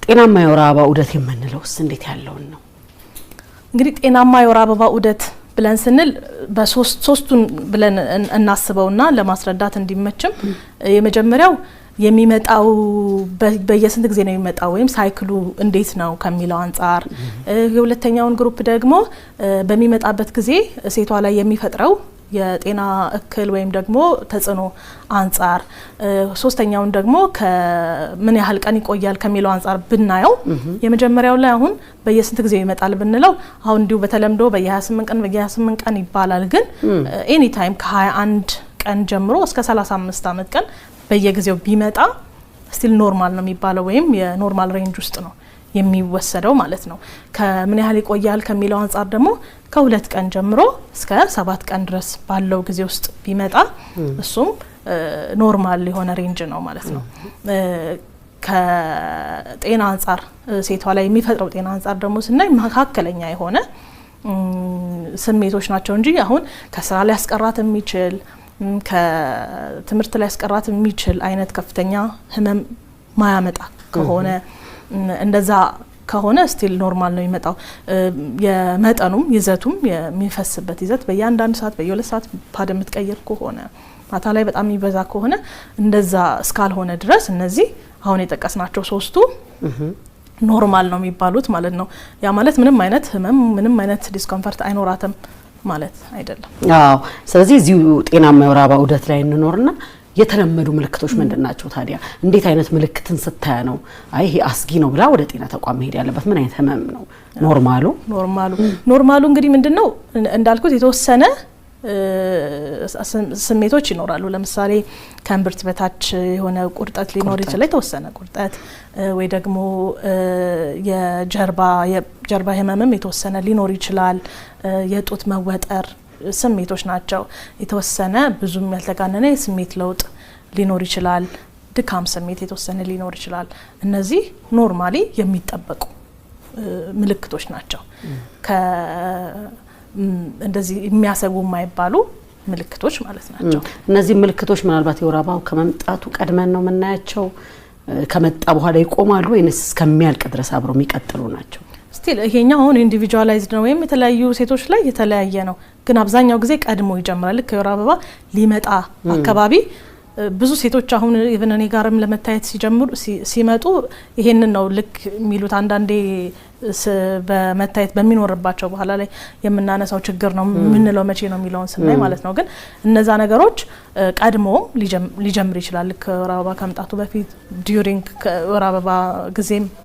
ጤናማ የወር አበባ ዑደት የምንለውስ እንዴት ያለውን ነው? እንግዲህ ጤናማ የወር አበባ ዑደት ብለን ስንል በሶስቱን ብለን እናስበውና ለማስረዳት እንዲመችም፣ የመጀመሪያው የሚመጣው በየስንት ጊዜ ነው የሚመጣው ወይም cycle ኡ እንዴት ነው ከሚለው አንጻር፣ የሁለተኛውን group ደግሞ በሚመጣበት ጊዜ ሴቷ ላይ የሚፈጥረው የጤና እክል ወይም ደግሞ ተጽዕኖ አንጻር፣ ሶስተኛውን ደግሞ ከምን ያህል ቀን ይቆያል ከሚለው አንጻር ብናየው፣ የመጀመሪያው ላይ አሁን በየስንት ጊዜው ይመጣል ብንለው አሁን እንዲሁ በተለምዶ በየ28 ቀን በየ28 ቀን ይባላል። ግን anytime ከ21 ቀን ጀምሮ እስከ 35 ዓመት ቀን በየጊዜው ቢመጣ still normal ነው የሚባለው ወይም የ normal range ውስጥ ነው የሚወሰደው ማለት ነው። ከምን ያህል ይቆያል ከሚለው አንጻር ደግሞ ከ2 ቀን ጀምሮ እስከ 7 ቀን ድረስ ባለው ጊዜ ውስጥ ቢመጣ እሱም normal የሆነ range ነው ማለት ነው። ከጤና አንጻር፣ ሴቷ ላይ የሚፈጥረው ጤና አንጻር ደግሞ ስናይ መካከለኛ የሆነ ስሜቶች ናቸው እንጂ አሁን ከስራ ሊያስቀራት የሚችል፣ ከትምህርት ሊያስቀራት የሚችል አይነት ከፍተኛ ህመም ማያመጣ ከሆነ፣ እንደዛ ከሆነ still normal ነው የሚመጣው። የመጠኑም ይዘቱም፣ የሚፈስበት ይዘት በየአንዳንድ ሰዓት፣ በየ2 ሰዓት pad የምትቀይር ከሆነ፣ ማታ ላይ በጣም የሚበዛ ከሆነ፣ እንደዛ እስካልሆነ ድረስ እነዚህ አሁን የጠቀስናቸው ሶስቱ normal ነው የሚባሉት ማለት ነው። ያ ማለት ምንም አይነት ህመም፣ ምንም አይነት discomfort አይኖራትም ማለት አይደለም። አዎ። ስለዚህ እዚሁ ጤናማ የወር አበባ ዑደት ላይ እንኖርና የተለመዱ ምልክቶች ምንድን ናቸው ታዲያ? እንዴት አይነት ምልክትን ስታያ ነው አይ ይሄ አስጊ ነው ብላ ወደ ጤና ተቋም መሄድ ያለበት? ምን አይነት ህመም ነው normal ኡ? Normal ኡ እንግዲህ ምንድን ነው፣ እንዳልኩት የተወሰነ ስሜቶች ይኖራሉ። ለምሳሌ ከእምብርት በታች የሆነ ቁርጠት ሊኖር ይችላል፣ የተወሰነ ቁርጠት፣ ወይ ደግሞ የጀርባ ህመምም የተወሰነ ሊኖር ይችላል። የጡት መወጠር ስሜቶች ናቸው። የተወሰነ ብዙም ያልተጋነነ የስሜት ለውጥ ሊኖር ይችላል። ድካም ስሜት የተወሰነ ሊኖር ይችላል። እነዚህ normally የሚጠበቁ ምልክቶች ናቸው። እንደዚህ የሚያሰጉ የማይባሉ ምልክቶች ማለት ናቸው። እነዚህ ምልክቶች ምናልባት የወር አበባው ከመምጣቱ ቀድመን ነው የምናያቸው? ከመጣ በኋላ ይቆማሉ ወይንስ እስከሚያልቅ ድረስ አብረው የሚቀጥሉ ናቸው? Still ይሄኛው አሁን individualized ነው ወይም የተለያዩ ሴቶች ላይ የተለያየ ነው። ግን አብዛኛው ጊዜ ቀድሞ ይጀምራል። ልክ የወር አበባ ሊመጣ አካባቢ ብዙ ሴቶች አሁን even እኔ ጋርም ለመታየት ሲጀምሩ፣ ሲመጡ ይሄንን ነው ልክ የሚሉት። አንዳንዴ በመታየት በሚኖርባቸው በኋላ ላይ የምናነሳው ችግር ነው የምንለው መቼ ነው የሚለውን ስናይ ማለት ነው። ግን እነዛ ነገሮች ቀድሞም ሊጀምር ይችላል። ልክ ወር አበባ ከመምጣቱ በፊት፣ during ወር አበባ ጊዜም።